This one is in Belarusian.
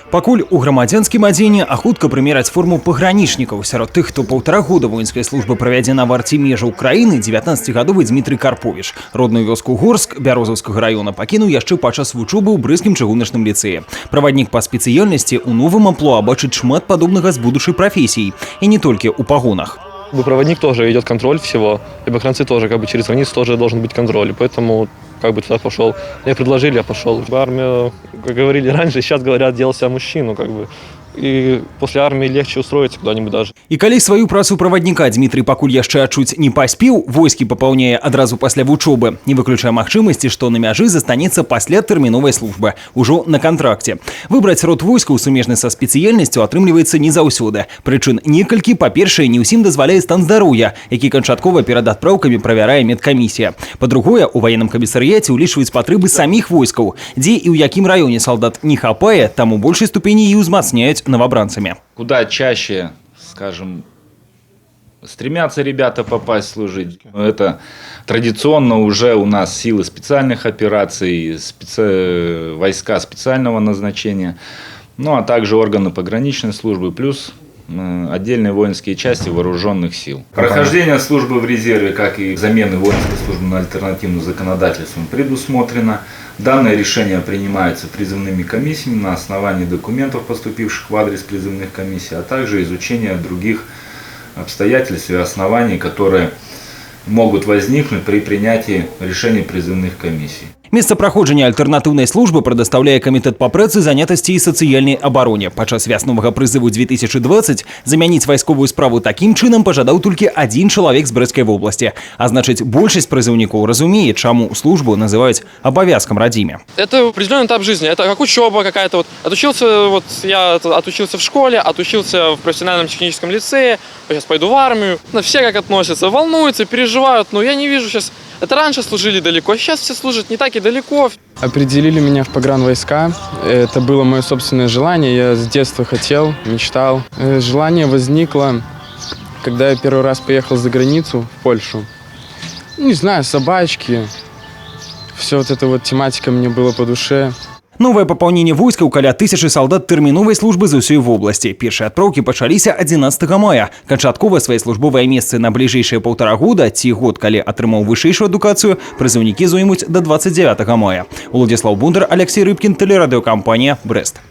Пакуль у грамадзянскім адзенні, а хутка прымераць форму пагранічнікаў. Сярод тых, хто паўтара года воінскай службы правядзе на варце межаў краіны, 19-гадовы Дмітрый Карповіч. Родную вёску Горск Бярозаўскага раёна пакінуў яшчэ падчас вучобы ў Брэсцкім чыгуначным ліцэі. Праваднік па спецыяльнасці ў новым амплуа бачыць шмат падобнага з будучай прафесіяй. І не толькі ў пагонах. Как бы проводник тоже идет контроль всего, и погранцы тоже, как бы через границу тоже должен быть контроль, и поэтому как бы туда пошел. Мне предложили, я пошел. В армию, как говорили раньше, сейчас говорят, делался мужчину, как бы. И после армии легче устроиться куда-нибудь даже. І калі сваю працу правадніка Дмітрый пакуль яшчэ адчуць не паспеў, войскі папаўняе адразу пасля вучобы, не выключае магчымасці, што на мяжы застанецца пасля тэрміновай службы, ужо на кантракце. Выбраць род войскаў, сумежны са спецыяльнасцю, атрымліваецца не заўсёды. Прычын некалькі. Па-першае, не ўсім дазваляе стан здароўя, які канчаткова перад адпраўкамі правярае медкамісія. Па-другое, у ваенным камісарыяце ўлічваюць патрэбы саміх войскаў, дзе і ў якім раёне салдат не хапае, там у большай ступені і ўзмацняюць новабранцамі. Куда чаще, скажем, стремятся ребята попасть служить. Это традиционно уже у нас силы специальных операций, войска специального назначения, ну а также органы пограничной службы, плюс отдельные воинские части вооруженных сил. Прохождение службы в резерве, как и замены воинской службы на альтернативную, законодательством предусмотрено. Данное решение принимается призывными комиссиями на основании документов, поступивших в адрес призывных комиссий, а также изучения других обстоятельств и оснований, которые могут возникнуть при принятии решений призывных комиссий. Месца праходжання альтэрнатыўнай службы прадастаўляе камітэт па працы, занятасці і сацыяльнай абароне. Падчас вясновага прызыву 2020 замяніць вайсковую справу такім чынам пажадаў толькі адзін чалавек з Брэсцкай вобласці. А значыць, большасць прызыўнікоў разумее, чаму службу называюць абавязкам радзіме. Это определенный этап жизни. Это как учеба какая-то. Вот. Отучился, вот я отучился в школе, отучился в профессиональном техническом лицее, сейчас пойду в армию. Но все как относятся, волнуются, переживают, но я не вижу сейчас. Это раньше служили далеко, сейчас все служат не так и далеко. Определили меня в погранвойска. Это было мое собственное желание. Я с детства хотел, мечтал. Желание возникло, когда я первый раз поехал за границу, в Польшу. Не знаю, собачки. Все вот эта вот тематика мне было по душе. Новае папаўненне войскаў — каля 1000 салдат тэрміновай службы з усёй вобласці. Першыя адпраўкі пачаліся 11 мая. Канчаткова свае службовыя месцы на бліжэйшыя паўтара года ці год, калі атрымаў вышэйшую адукацыю, прызыўнікі зоймуць да 29 мая. Уладзіслаў Бондар, Аляксей Рыбкін, тэлерадыёкампанія «Брэст».